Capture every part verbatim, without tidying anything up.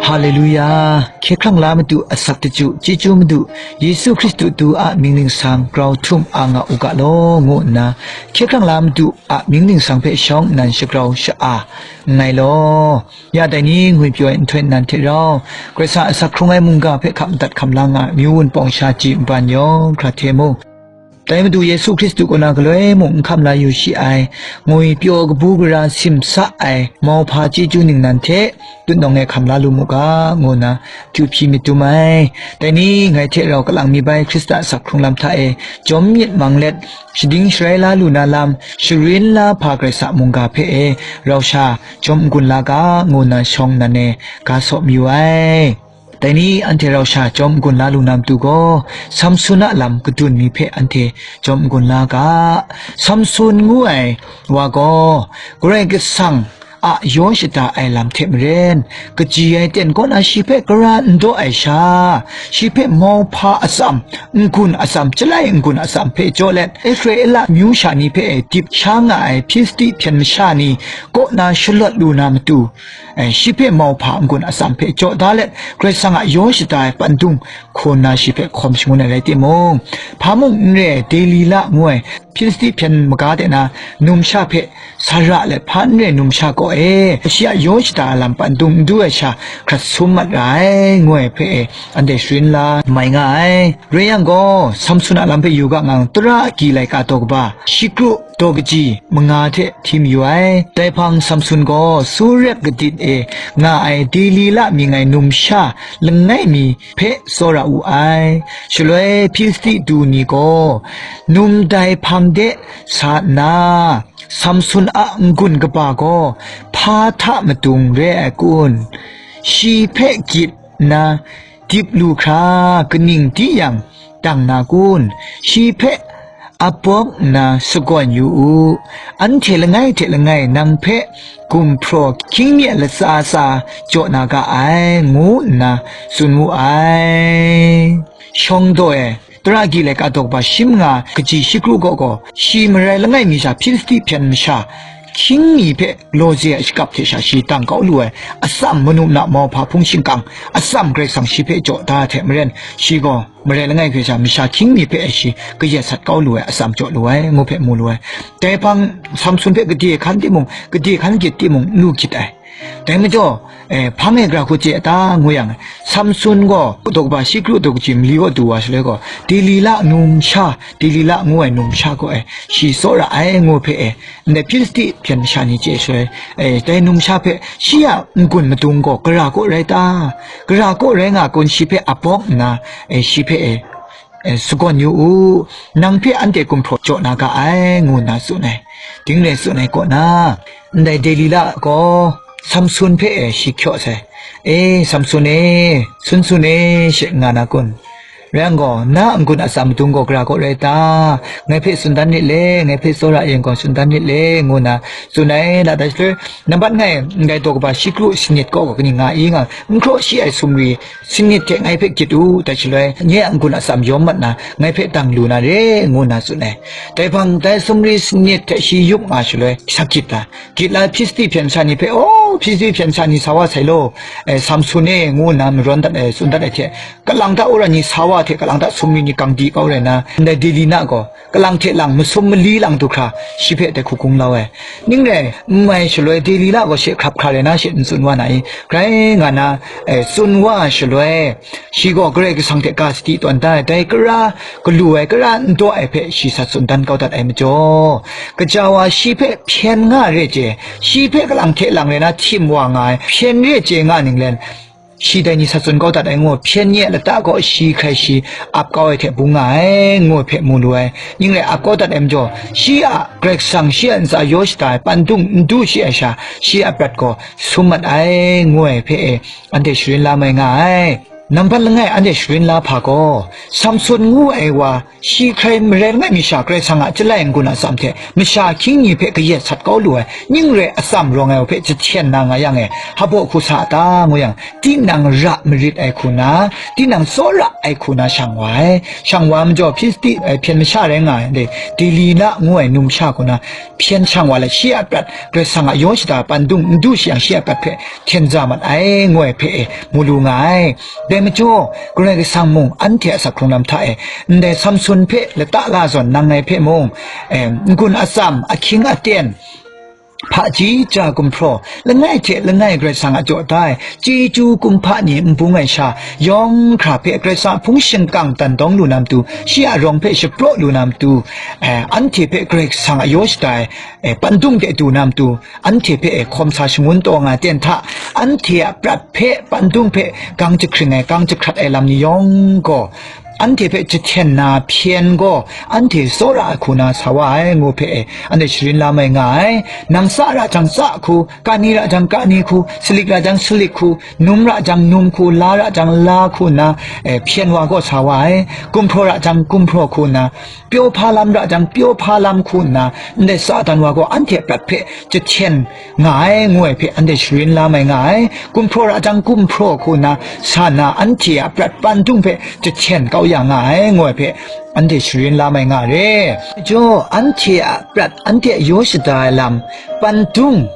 Haleluya! Hkye hkrang la Madu asak chyeju, chyeju Madu, Yesu Hkristu tu a mying ningsang grau htum a nga u ga law, ngu nna, hkye hkrang la Madu a mying ningsang hpe shawng nnan shagrau sha-a nngai law. Ya dai ni ngwi pyaw ai nhtoi nan hte rau, Karai Kasang a asak hkrung ai mungga hpe hkap madat hkam la nga ai amyu wunpawng sha ji nban yawng hkra hte mung, dai Madu Yesu Hkristu kaw na galoi mung n hkam la yu shi ai, ngwi pyaw kabu gara simsa ai mauhpa chyeju ningnan hte tutnawng e hkam la lu mu ga, ngu nna htu hpyi myit dum ai. Dai ni ngai hte rau kalang mi bai Hkristu a asak hkrung lam hta e jawm myit mang let, shading sharai la lu na lam, sharin la hpa Karai Kasang mungga hpe e rau sha jawm n-gun la ga, ngu nna shawng nnan e ga saw mayu ai. Dai ni anhte rau sha jawm n-gun la lu na matu gaw, Samsun a lam kadun mi hpe anhte jawm n-gun la ga. Samsun ngu ai wa gaw, Karai Kasang a yaw shada ai lam hte maren, kaji ai ten kaw na shi hpe gara n daw ai sha, shi hpe mauhpa atsam, n-gun atsam, chyalai n-gun atsam hpe jaw let, Israela amyu sha ni hpe dip sha nga ai Hpilisti hpyen masha ni kaw na shalawt lu na matu, eh, shi hpe mauhpa n-gun atsam hpe jaw da let, Karai Kasang a yaw shada ai pandung hkawn na shi hpe hkawm shangun ai rai timung, hpa mung n re ai Delila ngu ai Hpilisti hpyen maga de na numsha hpe sa ra let, hpa n re numsha kaw e, shi a yaw shada ai lam pandung n du ai sha hkrat sum mat ra ai, ngu ai hpe e, anhte sharin la mai nga ai. Rai yang gaw, Samsun a lam hpe yu ga nga, tara agyi laika daw kaba, shi kru daw kaji manga hte hti mayu ai. Dai hpang Samsun gaw Suret kadit e nga ai Delila mying ai numsha langai mi hpe tsawra wu ai. Shaloi Hpilisti du ni gaw num dai hpang de sa nna, Samsun a n-gun kaba gaw hpa hta madung re ai kun? Shi hpe gyit nna dip lu hkra kaning di yang dang na kun? Shi hpe apawk nna sagawn yu u. Anhte langai hte langai nang hpe gumhpraw hkying mi a latsa tsa jaw na ga ai, ngu nna tsun wu ai. Shawng daw e, tara agyi laika daw kaba shi manga kaji shi kru gaw gaw, shi marai langai mi sha Hpilisti hpyen masha hkying mi hpe law ze ai shakap hte sha shi dang kau lu ai, atsam manu na mauhpa hpung shingkang, atsam Karai Kasang shi hpe jaw da ai hte maren, shi gaw marai langai hkye sha masha hkying mi hpe shi kayat sat kau lu ai, atsam jaw lu ai, ngu hpe mu lu ai. Dai hpang Samsun hpe gade hkan timung, gade hkan gyit timung, n lu gyit ai. Dai majaw, eh, hpang e gara hku chye a ta, ngu yang, Samsun gaw daw kaba shi kru daw kaji mali kaw du wa shaloi gaw, Delila numsha, Delila ngu ai numsha gaw, eh, shi tsawra ai, ngu hpe, eh, ndai Hpilisti hpyen masha ni chye shaloi, eh, dai numsha hpe shi a n-gun madung gaw gara kaw rai ta? Gara kaw rai nga kun? Shi hpe apawk nna, eh, shi hpe, eh, eh, sagawn yu u, nang hpe anhte gumhpraw jaw na ga ai, ngu nna tsun ai. Ding rai tsun ai kaw na, ndai Delila gaw Samsun hpe, eh, shi hkyaw sai. E, Samsun e, Sun Sun e, she nga na kun? Rai yang gaw, na a n-gun atsam madung gaw gara kaw rai ta? Ngai hpe tsun dan lit le, ngai hpe tsawra yang gaw tsun dan lit le, ngu nna tsun ai. La dai shaloi, nambat ngai, ndai daw kaba shi kru sanit kaw gaw kaning nga i nga, n hkraw shi ai sumri sanit hte ngai hpe gyit u, dai shaloi nye a n-gun atsam yawm mat na, ngai hpe dang lu na re, ngu nna tsun ai. Dai hpang dai sumri sanit hte shi yup nga shaloi, sa gyit ai. Gyit la Hpilisti hpyen masha ni hpe, "O, Hpilisti hpyen masha ni sa wa sai law, eh, Samsun e," ngu nna marawn dat ai, tsun dat ai hte, kalang ta wora ni sa wa hte kalang ta sumri ni gang di kau rai nna, ndai Delila gaw, kalang hte lang masum mali lang du hkra, shi hpe dai hku gung lau ai. Ning rai, n mai shaloi Delila gaw she hkrap hkra rai na she n tsun wa na i? Grai nga na, eh, tsun wa ai shaloi, shi gaw Karai Kasang hte ga sadi tawn da ai, dai kara galu ai, kara n daw ai hpe shi sa tsun dan kau dat ai majaw, kaja wa shi hpe hpyen nga re chye, shi hpe kalang hte lang rai na htim wa nga ai, hpyen re chye nga ning len, shi dai ni sa tsun kau dat ai ngu, hpyen nye lata kaw shi hkrai shi ap kau ai hte bung nga ai, ngu hpe mu lu ai. Ning rai ap kau dat ai majaw, shi a Karai Kasang shi a ntsa yaw shada ai, pandung n du shi ai sha, shi a prat gaw sum mat ai, ngu ai hpe e, anhte sharin la mai nga ai. Nambat langai anhte sharin la hpa gaw, Samson ngu ai wa, shi hkrai marai langai mi sha Karai Kasang a Chyalai n-gun atsam hte masha ahkying ni hpe kayat sat kau lu ai, ning rai atsam rawng ai wa hpe jahten na nga yang e, hpabaw hku sa a ta, ngu yang, tinang ra marit ai hku na, tinang tsawra ai hku na shang wa ai. Shang wa ai majaw, Hpilisti, eh, hpyen masha rai nga ai, Delila ngu ai numsha hku na hpyen shang wa let, shi a prat Karai Kasang a yaw shada pandung n du shi yang, shi a prat hpe hten za mat ai, ngu ai hpe e mu lu nga ai. Dai majaw, Karai Kasang mung anhte a sak hkrung lam hta e, ndai Samson hpe lata la zawn nang ngai hpe mung, em, n-gun atsam, ahkying aten, hpaji ja gumhpraw, langai hte langai Karai Kasang a jaw da ai, chyeju kumhpa ni n bung ai sha, yawng hkra hpe Karai Kasang a hpung shingkang dan dawng lu na matu, shi a rawng hpe shapraw lu na matu, eh, anhte hpe Karai Kasang a yaw shada ai, eh, pandung de du na matu, anhte hpe, eh, hkawm sa shangun taw nga ai ten hta, anhte a prat hpe, pandung hpe, gang jahkring ai, gang jahkrat ai lam ni yawng gaw, anhte hpe jahten na hpyen gaw, anhte tsawra ai hku na sa wa ai, ngu hpe, eh, anhte sharin la mai nga ai. Nang tsa ra jang tsa hku, kani ra jang kani hku, salik ra jang salik hku, num ra jang num hku, la ra jang la hku nna, eh, hpyen wa gaw sa wa ai. Gumhpraw ra jang gumhpraw hku nna, pyaw hpa lam ra jang pyaw hpa lam hku nna, ndai Satan wa gaw anhte prat hpe jahten nga ai, ngu ai hpe anhte sharin la mai nga ai. Gumhpraw ra jang gumhpraw hku nna, sa na anhte a prat pandung hpe jahten kau ya nga ai, ngu ai hpe anhte sharin la mai nga re. Jaw, anhte a prat anhte yaw shada ai lam, pandung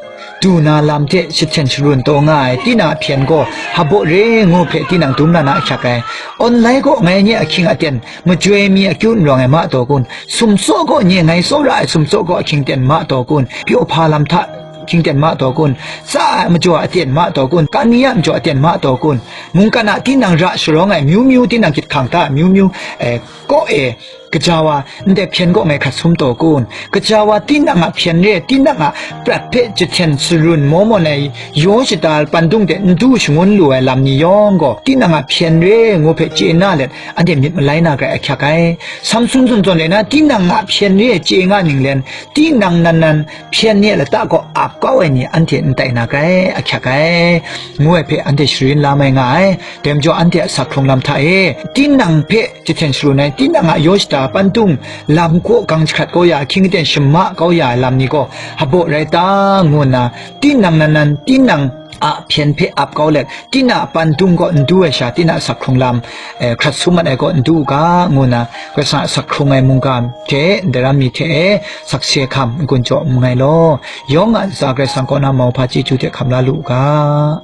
du na lam hte jahten sharun taw nga ai, tinang a hpyen gaw hpabaw re, ngu hpe tinang dum na na ahkyak ai. Online kaw ngai nye ahkying aten, majoi mi akyu n rawng ai ma taw kun? Sumtsaw gaw nye ngai tsawra ai sumtsaw gaw ahkying ten ma taw kun? Pyaw hpa lam hta ahkying ten ma taw kun? Tsa ai majaw aten ma taw kun? Kani a majaw aten ma taw kun? Mungkan a tinang ra sharawng ai myu myu, tinang hkyit hkang hta myu myu, eh, kaw e, kaja wa, ndai hpyen kaw ngai hkrat sum taw kun? Kaja wa, tinang a hpyen re, tinang a prat hpe jahten sharun maw mawn ai, yaw shada pandung de n du shangun lu ai lam ni yawng gaw, tinang a hpyen re, ngu hpe chye na let, anhte myit malai na grai ahkyak ai. Samsun zawn zawn le na, tinang a hpyen re chye nga ninglen, tinang nan nan hpyen ni a lata gaw ap kau ai ni anhte n tai na grai ahkyak ai, ngu ai hpe anhte sharin la mai nga ai. Dai majaw anhte a sak hkrung lam hta e, tinang hpe jahten sharun ai, tinang a yaw shada pandung lam kaw gang jahkrat kau ya, ahkying aten shama kau ya ai lam ni gaw hpabaw rai ta, ngu nna, tinang nan nan, tinang a hpyen hpe ap kau let, tinang a pandung kaw n du ai sha, tinang a sak hkrung lam, eh, hkrat sum mat ai kaw n du u ga, ngu nna, Karai Kasang a sak hkrung ai mungga hte, daram mi hte e, sakse hkam n-gun jaw n gai law, yawng a ntsa Karai Kasang kaw na mauhpa chyeju hte hkam la lu u ga.